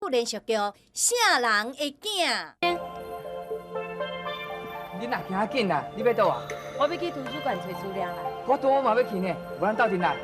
部連續劇《聖人的囝》。你若行緊啦，你欲佗啊？我欲去圖書館揣資料啦。我拄好嘛欲去呢，無咱鬥陣來。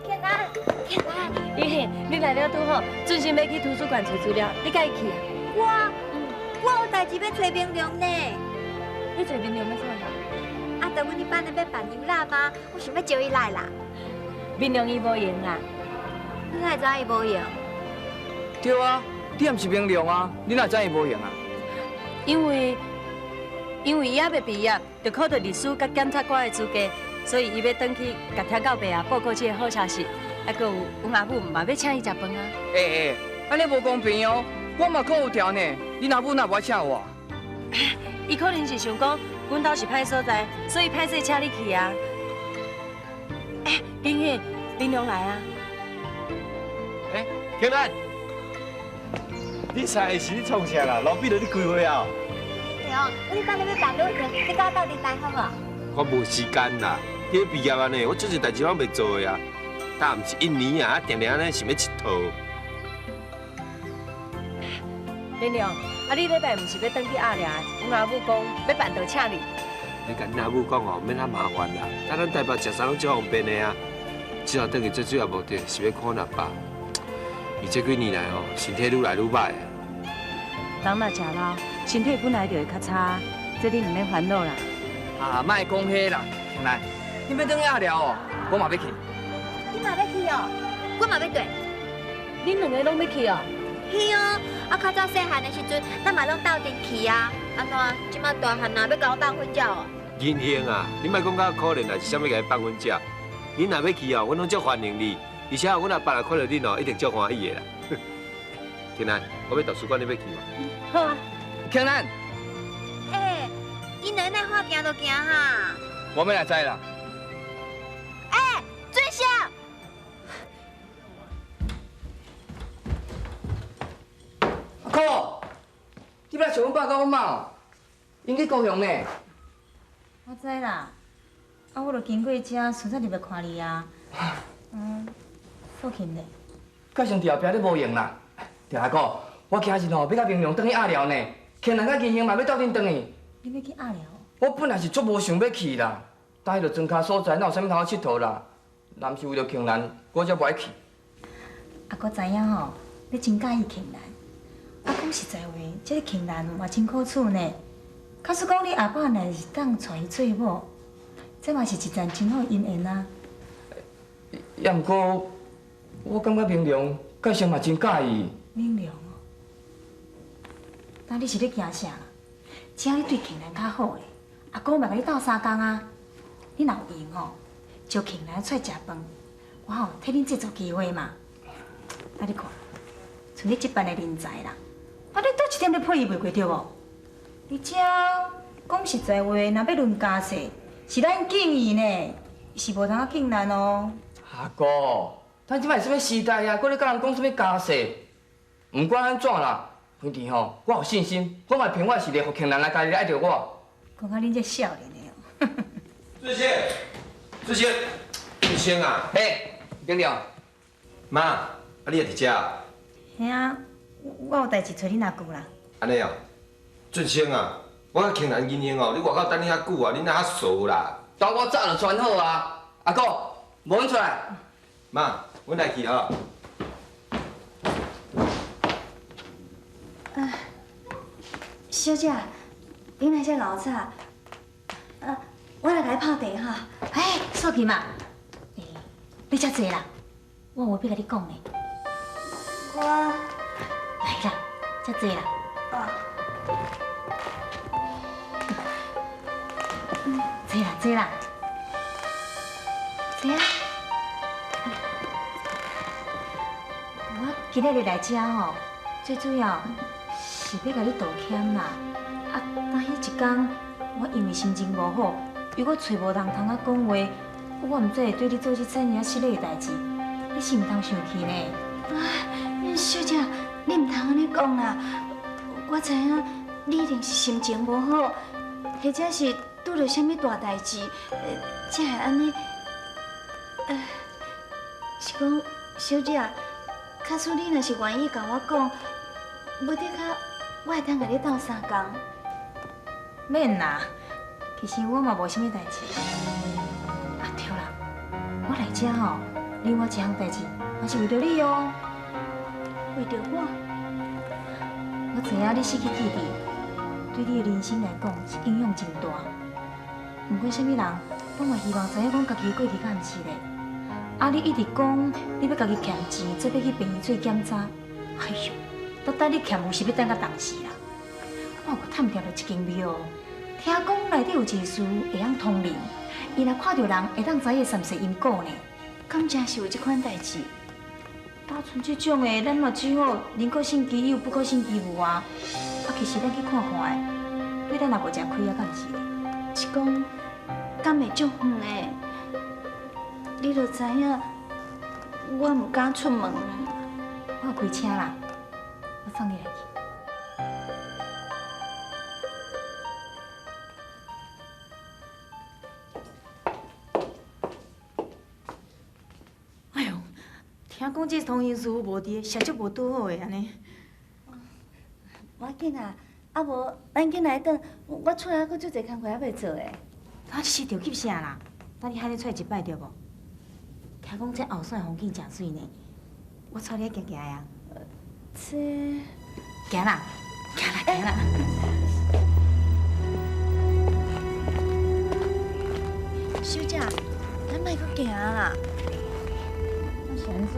慶蘭，慶蘭，咦，你來了拄好，準時欲去圖書館揣資料，你佮伊去啊？我有代誌欲揣明良呢。你揣明良欲創啥？啊，著阮彼班的欲辦遊覽啊，我想欲招伊來啦。明良伊無閒啦。你哪會知伊無閒？對啊，你也毋是明良啊，你哪會知伊無閒啊？因為伊猶未畢業，就考著律師佮檢察官的資格，所以伊欲轉去共天狗爸啊報告這个好消息。啊，閣有阮阿母嘛欲請伊食飯啊。欸欸，按呢無公平哦，我嘛考有條呢，恁阿母哪無愛請我？伊可能是想講，阮兜是歹所在，所以歹勢請你去啊。欸，金喜，明良來啊！欸，慶蘭，你三个是咧創啥啦？路邊著咧開會啊？對哦，阮彼班咧欲辦旅行，你佮我鬥陣來好無？我無時間啦，你咧畢業按呢，我足濟代誌攏袂做的啊。但毋是一年啊，定定按呢想欲𨑨迌。明良，啊，你禮拜毋是欲轉去鴨寮？阮阿母講欲辦桌請你。你共恁阿母講哦，免遐麻煩啦。咱台北食啥攏足方便的啊。這下轉去最主要目的是欲看阿爸。伊這幾年來吼，身體愈來愈䆀。人若食老，身體本來就會較差，這你毋免煩惱啦。啊，莫講彼啦，慶蘭，你欲轉去鴨寮哦，我嘛欲去。你嘛欲去哦？我嘛欲綴。恁兩个攏欲去哦？去哦，啊，較早細漢的時陣，咱嘛攏鬥陣去啊。按怎？這馬大漢啊，欲共我放粉鳥哦？銀杏啊，你莫講甲可憐，抑是啥物共你放粉鳥。你若欲去哦，阮攏足歡迎你。而且阮阿爸若看著恁哦，一定足歡喜的啦。慶蘭，我欲圖書館，你欲去無？好啊。慶蘭。欸，𪜶兩个哪話行就行哈？我欲來知啦。欸，俊勝。阿哥，你欲來找阮爸佮阮媽哦？𪜶去高雄呢。我知啦，啊，我著經過遮，順便入來看你啊。嗯，素琴咧？佮先佇後壁咧無閒啦。對阿哥，我今日吼欲佮明良轉去鴨寮呢，慶蘭佮金英嘛欲鬥陣轉去。你欲去鴨寮？我本來是足無想欲去啦，但彼个莊跤所在，哪有啥物通好𨑨迌啦？若毋是為著慶蘭，我才無愛去。啊，我知影吼，你真佮意慶蘭。啊，講實在話，這个慶蘭嘛真可取呢。假使講你阿爸若是當娶伊做某，這嘛是一層真好姻緣啊。也毋過，我感覺明良個性嘛真佮意。明良哦，那你是咧驚啥啦？只要你對慶蘭較好咧，阿公嘛共你鬥相共啊。你若有閒吼，招慶蘭出來食飯，我吼替恁製造機會嘛。啊，你看，像你這般的人才啦，啊，你佗一點咧配伊袂過對無？而且講實在話，若欲論家世，是咱敬伊呢，是無通啊慶蘭哦。阿哥，咱這擺是啥物時代啊？閣咧佮人講啥物家世？毋管按怎啦，反正吼，我有信心，我嘛憑我實力，予慶蘭來家己愛著我。講甲恁這少年的哦。俊賢，俊賢，俊賢啊！嘿，明良。媽，啊你也佇遮？嘿啊，我有代誌揣恁阿舅啦。按呢哦，俊賢啊，我佮慶蘭銀行哦，你外口等你遐久啊，你哪遐傻啦？當我早就傳好啊，阿哥，無阮出來。媽，阮來去吼。啊，小姐，你來遮老早，啊，我來共你泡茶哈。哎，素琴啊，欸，你遮坐啦，我有話欲共你講呢。我來啦，遮坐啦。哦。坐啦，坐啦，坐啊。我今仔日來遮吼，最主要是欲共你道歉啦。啊，當彼一工我因為心情無好，又閣揣無人通仔講話，我毋知會對你做這遮爾失禮的代誌，你是毋通生氣呢？啊，小姐，你毋通按呢講啦。我知影你一定是心情無好，或者是拄著啥物大代誌，才會按呢。是講小姐，假使你若是願意共我講，無的確我會當共你鬥相共。免啦，其實我嘛無啥物代誌。啊對啦，我來遮吼，另外一項代誌嘛是為著你哦。為著我？我知影你失去記憶，對你的人生來講是影響真大。不管啥物人，攏嘛希望知影講家己的過去敢毋是咧。啊！你一直講你欲家己儉錢，做欲去病院做檢查。哎喲，到底你儉有是欲等到當時啦？我有探聽著一間廟，聽講內底有一個師會曉通靈，伊若看著人會當知伊三世因果呢。敢真是有這款代誌？單純這種的，咱嘛只好寧可信其有，不可信其無啊。啊，其實咱去看看的，對咱也無食虧啊，敢毋是咧？是講，敢會足遠的？你就知影，我毋敢出門。我有開車啦，我送你來去。哎喲，聽講這通行師傅無佇，食足無拄好的按呢。無要緊啦，啊無咱緊來轉，我厝內閣足濟工課猶未做的。啊，你是著急啥啦？等你喊你出來一擺對無？聽講這後山的風景誠媠呢，我帶你去行行啊。這行啦，行啦，行啦。小姐，咱莫閣行啦。那是按怎？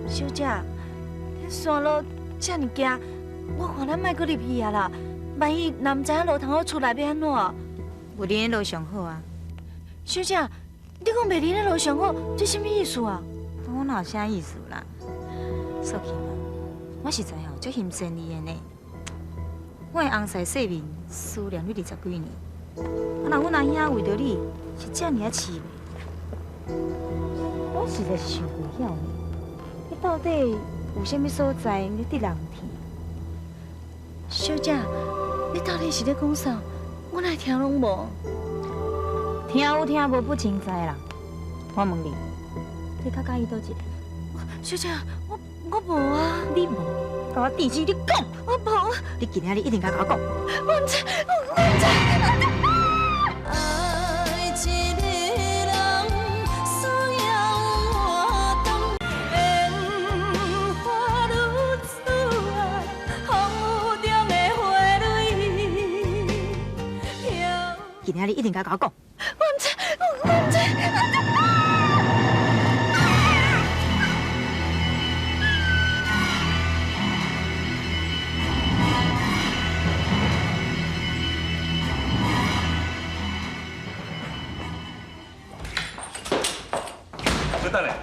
小姐，彼山路遮爾崎，我看咱莫閣入去啊啦。萬一若毋知影路通好出來欲按怎？袂認咧路上好啊。小姐。你講袂認咧路上好，這啥物意思啊？我哪有啥意思啦？素琴啊，我實在吼足欣羨你的呢。我的翁婿世民思念你20幾年，啊，若阮阿兄為著你是遮爾仔痴迷，我實在是想袂曉呢。你到底有啥物所在你得人疼？小姐，你到底是咧講啥？我哪會聽攏無？聽有聽無不清知啦。我問你，你較佮意佗一個？小姐，我無啊。你無？共我地址你講。我無。你今仔日一定共我講。我毋知，我毋知。愛一個人需要活動，煙花女子啊，風雨中的花蕊。今仔日一定共我講。我毋知，我毋知。小等下，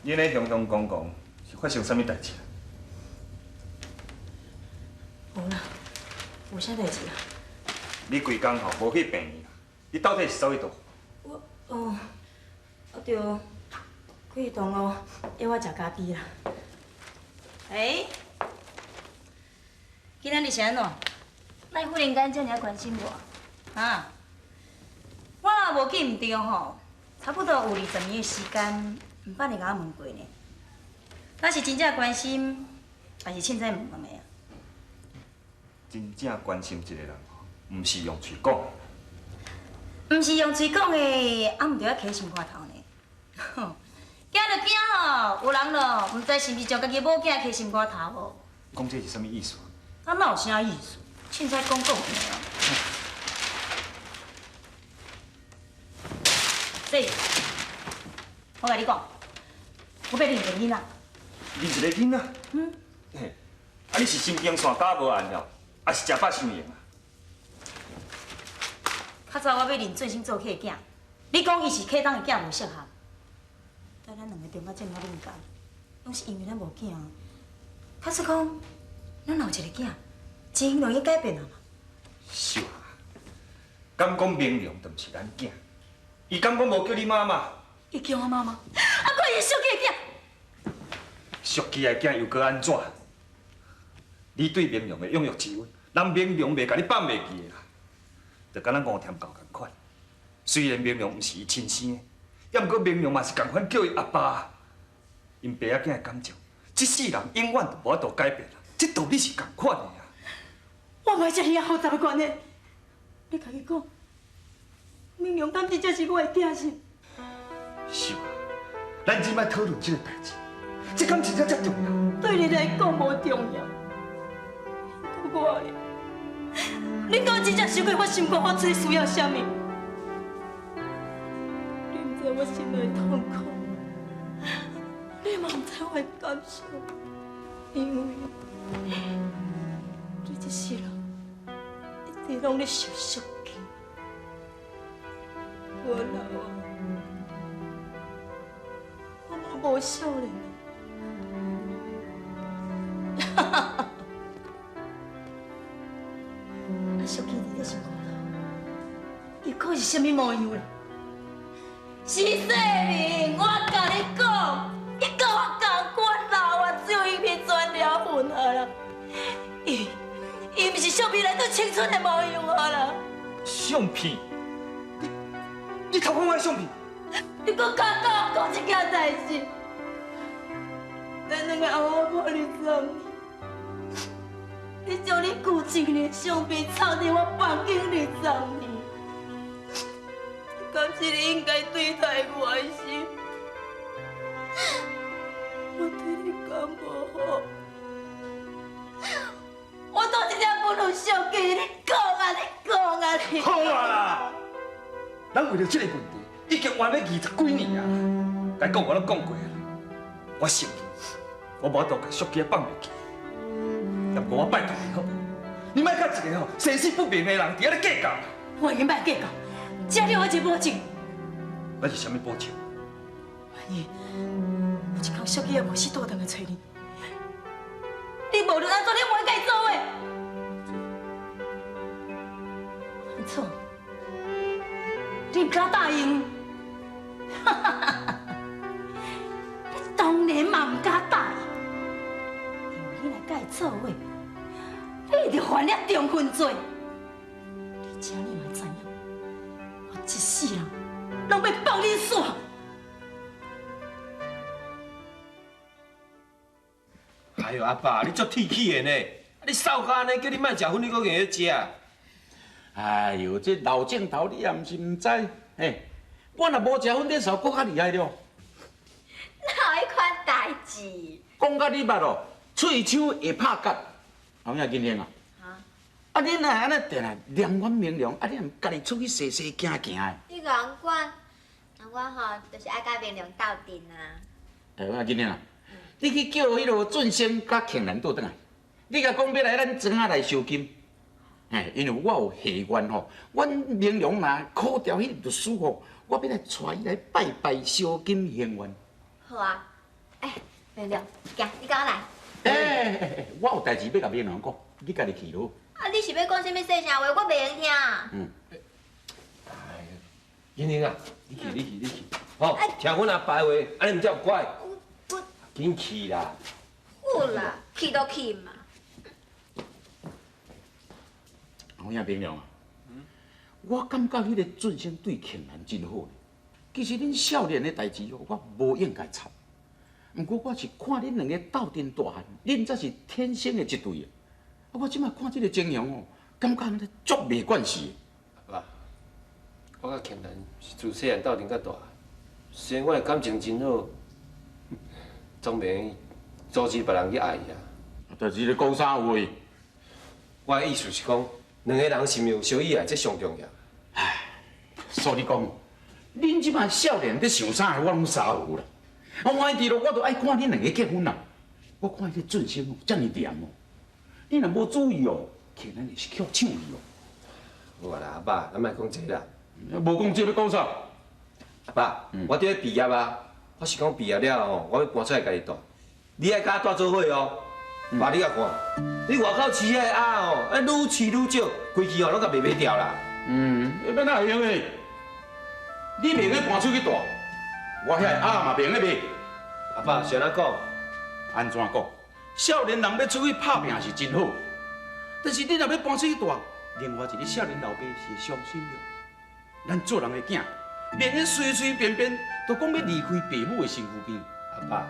你咧雄雄讲讲是發生啥物代誌？無啦，無啥代誌啦。你規工吼無去病院，你到底是走去佗？我哦，我著去同學約我食咖啡啦。欸，今仔日是按怎？哪會忽然間遮爾關心我？啊？我若無記毋對吼，差不多有20年的時間，毋捌你共我問過呢。咱是真正關心，還是凊彩問問的啊？真正關心一個人，毋是用喙講的。毋是用喙講的，啊，毋著愛徛心肝頭呢。驚就驚吼，有人咯，毋知是毋是將家己某囝徛心肝頭無？講這是啥物意思？啊，哪有啥意思？凊彩講講爾。這，我共你講，我欲認一個囡仔。認一個囡仔？嗯。嘿，啊，你是神經線咬無按了，還是食飽傷閒啊？較早我欲認做先做契囝，你講伊是契東的囝無適合，但咱兩個中間這麼敏感，攏是因為咱無囝。假使講，咱若有一個囝，真容易改變啊嘛。秀霞，敢講明良就毋是咱囝？伊敢講無叫你媽媽？伊叫我媽媽，啊，看伊是俗氣的囝。俗氣的囝又閣按怎？你對明良的養育之恩，人明良袂共你放袂記的啦。就敢若吳添厚仝款，雖然明良毋是伊親生的，抑毋過明良嘛是仝款叫伊阿爸。𪜶爸仔囝的感情，這世人永遠都無法度改變啦。這道理是仝款的啊。我無愛遮爾仔複雜的觀念，你家己講，明良敢真正是我的囝是？是啊，咱這擺討論這個代誌，這敢真正遮重要？對你來講無重要，不過我咧，你敢真正想過我心肝我最需要啥物？你毋知我心內的痛苦，你嘛毋知我的感受，因為你這世人一直攏咧想淑姬，我老啊，我嘛無少年啊！啊，淑姬佇你身軀頭，伊閣是啥物模樣咧？是世明，我共你講，伊佮我仝款老啊，只有一片全了分啊啦。伊，伊毋是相片內底青春的模樣啊啦。相片？你偷看我的相片？你閣敢佮我講這件代誌？咱兩個阿母20年，你將你舊情人的相片藏佇我房間20年，這敢是你應該對待我的心？我對你敢無好？我都真正不如淑姬，你講啊，你講啊，你。好啊啦，咱為著這個問題已經冤了20幾年啊！該講我攏講過啊，我承認我無法度共淑姬放袂記，不過我拜託你好無？你莫佮一個吼生死不明的人佇遐咧計較。我永莫計較，這你有一個保證。那是啥物保證？萬一有一天淑姬也無死倒轉來揣你，你無論按怎，你袂共伊做伙。安怎？你毋敢答應？哈哈哈哈！你當然嘛毋敢答應，因為你若佮伊做伙，你就犯了重婚罪。而且你嘛知影，我一世人攏欲放恁煞。哎喲，阿爸，你足鐵齒的呢！你瘦甲按呢，叫你莫食薰，你閣硬欲食。哎喲，這老症頭你也毋是毋知，嘿，我若無食薰，恁嫂閣較厲害了。哪有彼款代誌？講甲你捌哦，喙鬚會拍結，有影銀杏啊？啊，恁若按呢定定念阮明良，啊，你毋家己出去踅踅行行的？你共人管，那我吼就是愛佮明良鬥陣啊。哎，我銀杏啊，你去叫彼个俊生佮慶蘭倒轉來，你共講欲來咱莊仔來收金。嘿，因為我有下願吼，阮明良若考著彼個律師吼，我欲來帶伊來拜拜收金還願。好啊，欸，明良，行，你佮我來。欸，我有代誌欲共明良講，你家己去囉。啊，你是欲講啥物細聲話？我袂用聽。嗯。哎，英英啊，你去，你去，你去，吼，聽阮阿爸的話，按呢毋才有乖。我。緊去啦。好啦，去就去嘛。有影明良啊，我感覺彼個俊生對慶蘭真好呢。其實恁少年的代誌哦，我無應該插。毋過我是看恁兩个鬥陣大漢，恁才是天生的一對啊！啊，我這擺看這個情形哦，感覺按呢足袂慣勢。阿爸，我佮慶蘭是自細漢鬥陣到大，雖然我的感情真好，總袂用阻止別人去愛伊啊。但是你講啥話？我的意思是講，兩个人是毋是有相意愛，這上重要。唉，所以講，恁這擺少年咧想啥，我攏傻有啦。我愛佇咯，我都愛看恁兩个結婚啦。我看彼个俊生哦，遮爾黏哦，你若無注意哦，可能會是去搶去哦。無啦，阿爸，咱莫講這啦。無講這，欲講啥？阿爸，我佇咧畢業啊，我是講畢業了後，我欲搬出來家己住，你愛佮我住做伙哦。爸，你共看，你外口飼彼个鴨哦，啊，愈飼愈少，規氣哦攏共賣賣掉啦。嗯，欲哪會用的？你袂用搬出去住，我遐个鴨嘛袂用得賣。阿爸，是按怎講？按怎講？少年人欲出去拍拚是真好，但是你若欲搬出去住，另外一个少年老爸是會傷心的。咱做人的囝，袂用隨隨便便就講欲離開爸母的身軀邊。阿爸，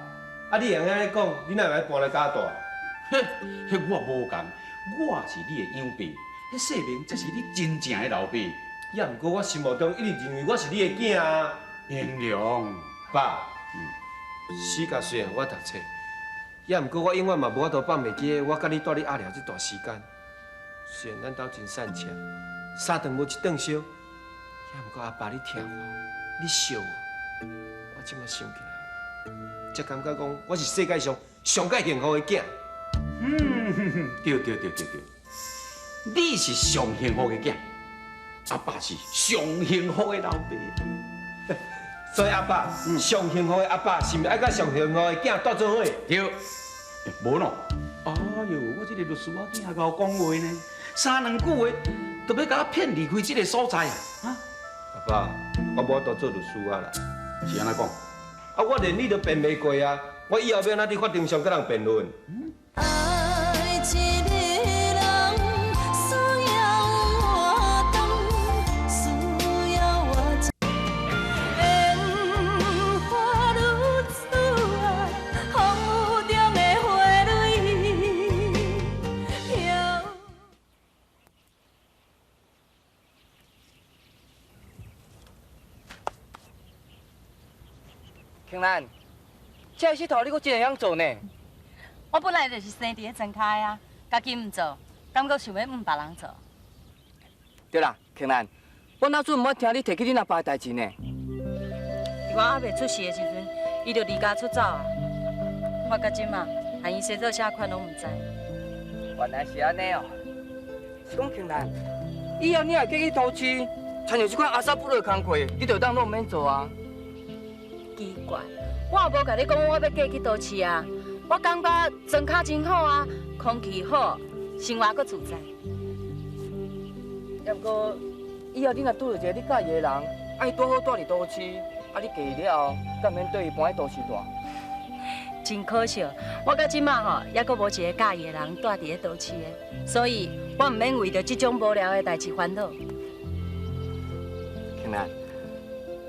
啊，你会用按呢讲，你哪会欲搬来佮我住？哼，彼我无仝，我是你的养爸，彼世明才是你真正的老爸。也毋过我心目中一直认为我是你的囝啊。明良，爸，死甲虽然我读册，也毋过我永远嘛无法度放袂记我佮你蹛伫阿寮这段时间。虽然咱兜真散赤，三顿无一顿烧，也毋过阿爸你疼我，你惜我，我这马想起来，才感觉讲我是世界上上盖幸福的囝。嗯，对对对对对，你是上幸福的囝，阿爸是上幸福的老爸。所以阿爸，上幸福的阿爸是毋是爱佮上幸福的囝蹛做伙？对，无喏。哎哟，我这个律师仔囝还𠢕讲话呢，三两句话就欲共我骗离开这个所在啊！阿爸，我无法度做律师仔啦。是按怎讲？啊，我连你都辩袂过啊！我以后欲按怎伫法庭上佮人辩论？爱一个人需要活动，需要我烟花女子啊，风雨中的花蕊飘。庆兰，这个穑头你阁真会晓做呢？我本来就是生伫咧庄跤的啊，家己毋做，敢阁想欲问别人做？对啦，庆兰，我哪阵毋捌听你提起恁阿爸的代志呢？伫我还袂出世的时阵，伊就离家出走啊。我到这马，连伊生做啥款拢毋知。原来是按呢哦。是讲庆兰，以后你若嫁去都市，亲像这款阿萨布鲁的工课，你就当拢毋免做啊。奇怪，我也无共你讲我欲嫁去都市啊。我感觉庄跤真好啊，空气好，生活阁自在。也毋过，以后你若拄著一个你佮意的人，啊，伊拄好蹛伫都市，啊，你嫁伊了后，敢免缀伊搬去都市蹛？真可惜，我到这马吼，犹阁无一个佮意的人蹛伫咧都市的，所以我毋免为著这种无聊的代志烦恼。庆兰，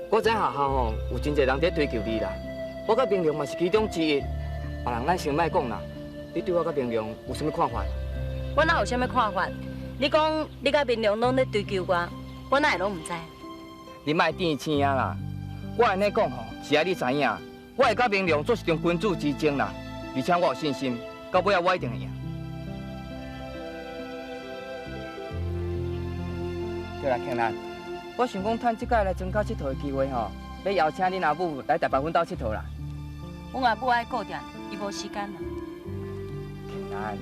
我知影学校吼有真济人伫咧追求你啦，我佮明良嘛是其中之一。别人咱先莫讲啦，你对我佮明良有啥物看法？我哪有啥物看法？你讲你佮明良拢咧追求我，我哪会拢毋知？你莫变青啊啦！我按呢讲吼，是爱你知影，我会佮明良做一场君子之争啦，而且我有信心，到尾仔我一定会赢。对啦，庆兰，我想讲趁这摆来庄跤𨑨迌的机会吼，欲邀请恁阿母来台北阮兜𨑨迌啦。阮阿母爱顾店，伊无时间啦。庆兰，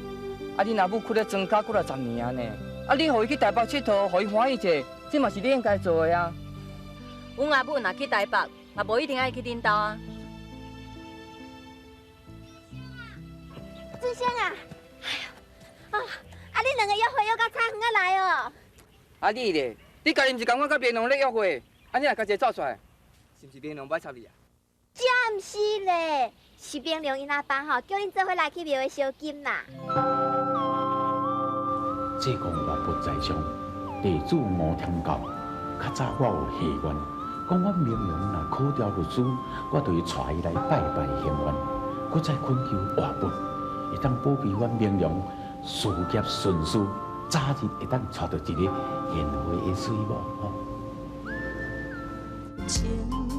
啊，恁阿母跍咧庄跤几若十年啊呢，啊，你予伊去台北𨑨迌，予伊欢喜者，这嘛是你应该做的啊。阮阿母若去台北，嘛无一定爱去恁兜啊。俊生啊，哎呦，啊，啊，恁两个约会约到早远仔来哦。啊，你咧，你家己毋是共我佮明良咧约会，啊，你若家己走出来，是毋是明良欲插你啊？才毋是咧，是明良𪜶阿爸吼，叫恁做伙来去庙会烧金啦。济公活佛在上，地主吴天教。较早我有下愿，讲我明良若考调律师，我就会带伊来拜拜还愿。阁再恳求活佛，会当保庇阮明良事业顺遂，早日会当娶到一个贤惠的水某吼。情